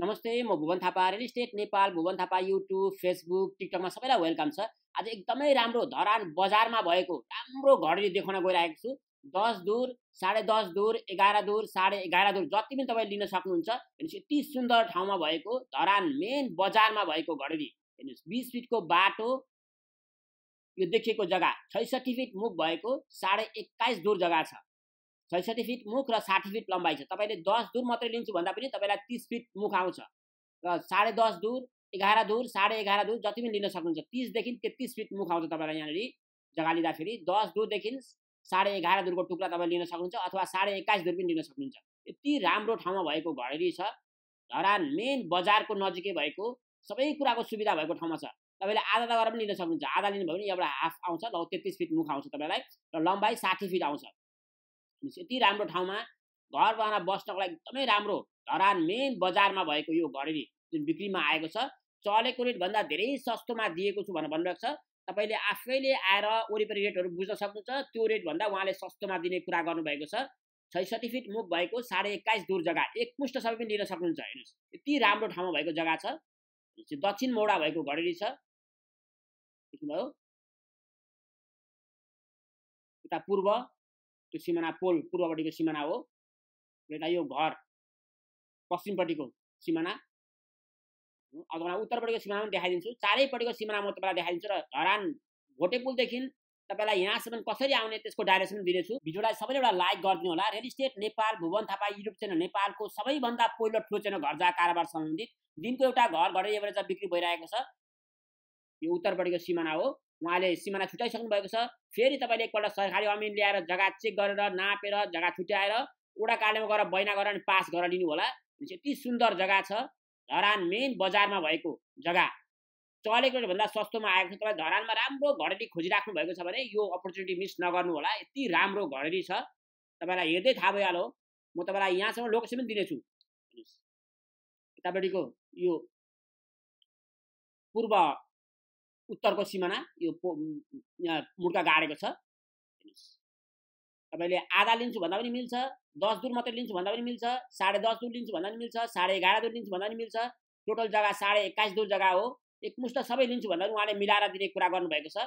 नमस्ते, म Bhuwan Thapa, real estate Nepal, Bhuwan Thapa YouTube, Facebook, टिकटकमा सबैलाई वेलकम छ। आज एकदमै राम्रो धरान बजारमा भएको राम्रो घडी देखाउन गइरहेको छु। 10 दूर, 10.5 दूर, 11 दूर, 11.5 दूर जति पनि तपाईले लिन सक्नुहुन्छ। हेर्नुस् यति सुन्दर ठाउँमा भएको धरान मेन बजारमा भएको घडी। हेर्नुस् 20 फिटको बाटो, यो देखिएको जग्गा 66 फिट मुख भएको 21.5 दूर जग्गा छ। 66 फिट मुख र 60 फिट लम्बाइ छ। तपाईले 10 दूर मात्रै लिन्छु भन्दा पनि तपाईलाई 30 फिट मुख आउँछ र 10.5 दूर, 11 दूर, 11.5 दूर जति पनि लिन सक्नुहुन्छ। 30 देखि 33 फिट मुख आउँछ तपाईलाई यहाँनेरि जग्गा लिँदाखेरि। 10 दूर देखि 11.5 दूरको टुक्रा तपाईले लिन सक्नुहुन्छ अथवा 21.5 दूर पनि लिन सक्नुहुन्छ। यति राम्रो ठाउँमा भएको घडी छ। धरान मेन बजारको नजिकै भएको सबै कुराको सुविधा भएको ठाउँमा छ। तपाईले आधा गरेर पनि लिन सक्नुहुन्छ। आधा लिनु भयो भने एउटा हाफ आउँछ, ल 33 फिट मुख आउँछ तपाईलाई र लम्बाइ 60 फिट आउँछ। यति राम्रो ठाउँमा घर बनाएर बस्नको लागि एकदमै राम्रो धरान मेन बजारमा भएको यो घडी जुन बिक्रीमा आएको छ, चलेको रेट भन्दा धेरै सस्तोमा दिएको छु भनेर भन्नुभएको छ। तपाईले आफैले आएर वरिपरि रेटहरू बुझ्न सक्नुहुन्छ। त्यो रेट भन्दा उहाँले सस्तोमा दिने कुरा गर्नुभएको छ। 66 फिट मुख भएको 21.5 दूर जग्गा एकमुष्ट सबै पनि लिन सक्नुहुन्छ। हेर्नुस् यति राम्रो ठाउँमा भएको जग्गा छ। दक्षिण मोडा भएको घडी छ। देख्नुभयो उता पूर्व त्यो सिमाना पोल पूर्वपट्टिको सिमाना हो। यता यो घर पश्चिमपट्टिको सिमाना, अथवा उत्तरपट्टिको सिमाना पनि देखाइदिन्छु। चारैपट्टिको सिमाना म तपाईलाई देखाइदिन्छु र धरान भोटेपुलदेखि तपाईलाई यहाँसम्म कसरी आउने त्यसको डाइरेक्सन दिनेछु। भिडियोलाई सबैले एउटा लाइक गरिदिनु होला। Real estate Nepal Bhuwan Thapa YouTube channel नेपालको सबैभन्दा पहिलो ठुलो च्यानल घर जग्गा कारोबार सम्बन्धित। दिनको एउटा घर घडी एभरेज बिक्री भइरहेको छ। यो उत्तरपट्टिको सिमाना हो। उहाँले सिमाना छुट्याइसक्नु भएको छ। फेरि तपाईले एकपल्ट सरकारी अमिन ल्याएर जग्गा चेक गरेर नापेर जग्गा छुट्याएर वडा कार्यालयमा गएर बैना गरेर अनि पास गरेर लिनु होला। यति सुन्दर जग्गा छ। धरान मेन बजारमा भएको जग्गा चलेको भन्दा सस्तोमा आएको छ। तपाईँ धरानमा राम्रो घडी खोजिराख्नु भएको छ भने यो अपर्च्युनिटी मिस नगर्नु होला। यति राम्रो घडी छ, तपाईलाई हेर्दै थाहा भइहाल्यो। म तपाईलाई यहाँसम्म लोकेसन पनि दिनेछु। यतापट्टिको यो पूर्व उत्तरको सिमाना यो यहाँ मुर्का गाडेको छ। तपाईले आधा लिन्छु भन्दा पनि मिल्छ, 10 दूर मात्रै लिन्छु भन्दा पनि मिल्छ, 10.5 दूर लिन्छु भन्दा पनि मिल्छ, 11.5 दूर लिन्छु भन्दा पनि मिल्छ। टोटल जग्गा 21.5 दूर जग्गा हो। एकमुष्ट सबै लिन्छु भन्दा पनि उहाँले मिलाएर दिने कुरा गर्नुभएको छ।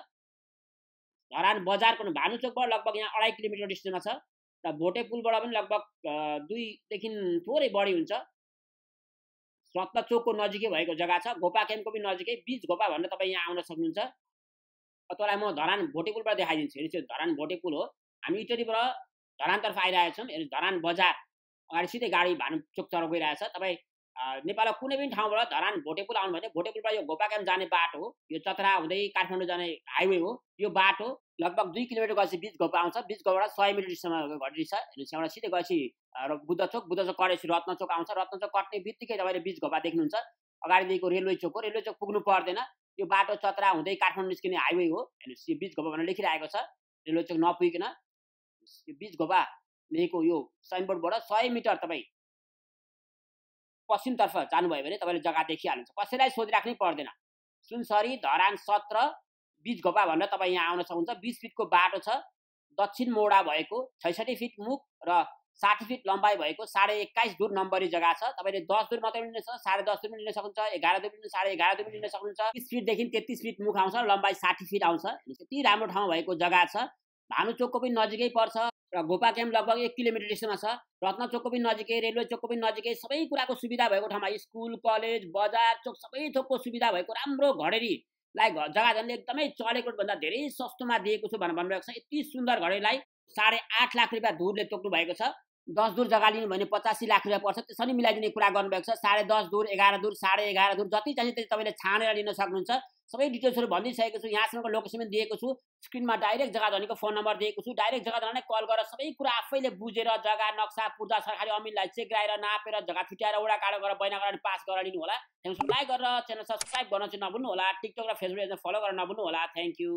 धरान बजारको भानुचोकबाट लगभग यहाँ 2.5 किलोमिटर डिस्टेन्समा छ र भोटेपुलबाट पनि लगभग 2 देखि थोरै बढी हुन्छ। रत्न चोकको नजिकै भएको जग्गा छ। गोपा क्याम्पको पनि नजिकै बीच गोपा भनेर तपाईँ यहाँ आउन सक्नुहुन्छ। तपाईँलाई म धरान भोटेपुलबाट देखाइदिन्छु। हेर्नुहोस् धरान भोटेपुल हो। हामी इटरीबाट धरानतर्फ आइरहेका छौँ। हेर्नुहोस् धरान बजार अगाडि सिधै गाडी भानुचोकतर्फ गइरहेछ। तपाईँ नेपालको कुनै पनि ठाउँबाट धरान भोटेपुल आउनु भने भोटेपुलबाट यो गोपा क्याम्प जाने बाटो हो। यो चतरा हुँदै काठमाडौँ जाने हाइवे हो। यो बाटो लगभग 2 किलोमिटर गएपछि बीच गोपा आउँछ। बीच गोपाबाट 100 मिटर डिस्टेन्समा घडी छ। हेर्नुहोस् यहाँबाट सिधै गएपछि बुद्ध चोक कटेपछि रत्न चोक आउँछ। रत्न चोक कट्ने बित्तिकै तपाईँले बीच गोपा देख्नुहुन्छ। अगाडिदेखिको रेलवे चोक हो। रेलवे चोक पुग्नु पर्दैन। यो बाटो चतरा हुँदै काठमाडौँ निस्किने हाइवे हो। हेर्नुहोस् यो बीच गोपा भनेर लेखिरहेको छ। रेलवे चोक नपुगिकन यो बीच गोपा लेखेको यो साइनबोर्डबाट 100 मिटर तपाईँ पश्चिमतर्फ जानुभयो भने तपाईँले जग्गा देखिहाल्नुहुन्छ। कसैलाई सोधिराख्नै पर्दैन। सुनसरी धरान 17 बीच गोपा भनेर तपाईँ यहाँ आउन सक्नुहुन्छ। 20 फिटको बाटो छ। दक्षिण मोडा भएको 66 फिट मुख र 60 फिट लम्बाइ भएको 21.5 दूर नम्बरी जग्गा छ। तपाईँले 10 दूर मात्रै लिन सक्नुहुन्छ, 10.5 दूर पनि लिन सक्नुहुन्छ, 11 दूर पनि 11.5 दूर पनि लिन सक्नुहुन्छ। 30 फिटदेखि 33 फिट मुख आउँछ, लम्बाइ 60 फिट आउँछ। यति राम्रो ठाउँ भएको जग्गा छ। भानुचोकको पनि नजिकै पर्छ र गोपा क्याम्प लगभग 1 किलोमिटर डिस्टेन्समा छ। रत्न चोकको पनि नजिकै, रेलवे चोकको पनि नजिकै, सबै कुराको सुविधा भएको ठाउँमा स्कुल कलेज बजार चोक सबै थोकको सुविधा भएको राम्रो घडीलाई जग्गा झन्डै एकदमै चलेको भन्दा धेरै सस्तोमा दिएको छु भनेर भन्नुभएको छ। यति सुन्दर घडीलाई 8.5 लाख रुपियाँ धुरले तोक्नु भएको छ। 10 दूर जग्गा लिनु भने 85 लाख रुपियाँ पर्छ। त्यसरी मिलाइदिने कुरा गर्नुभएको छ। 10.5 दूर, 11 दूर, 11.5 दूर जति चाहिन्छ त्यति तपाईँले छानेर लिन सक्नुहुन्छ। सबै डिटेल्सहरू भनिदिइसकेको छु। यहाँसम्मको लोकेसन पनि दिएको छु। स्क्रिनमा डाइरेक्ट जग्गा धनीको फोन नम्बर दिएको छु। डाइरेक्ट जग्गा धनीलाई कल गरेर सबै कुरा आफैले बुझेर जग्गा नक्सा पूर्जा सरकारी अमिनलाई चेक गराएर नापेर जग्गा छुट्याएर वडा कार्ड गरेर बैना गरेर पास गरेर लिनु होला। थ्याङ्क्स। लाइक गरेर च्यानल सब्स्क्राइब गर्न चाहिँ नभुल्नु होला। टिकटक र फेसबुक फलो गर्न नभुल्नु होला। Thank you.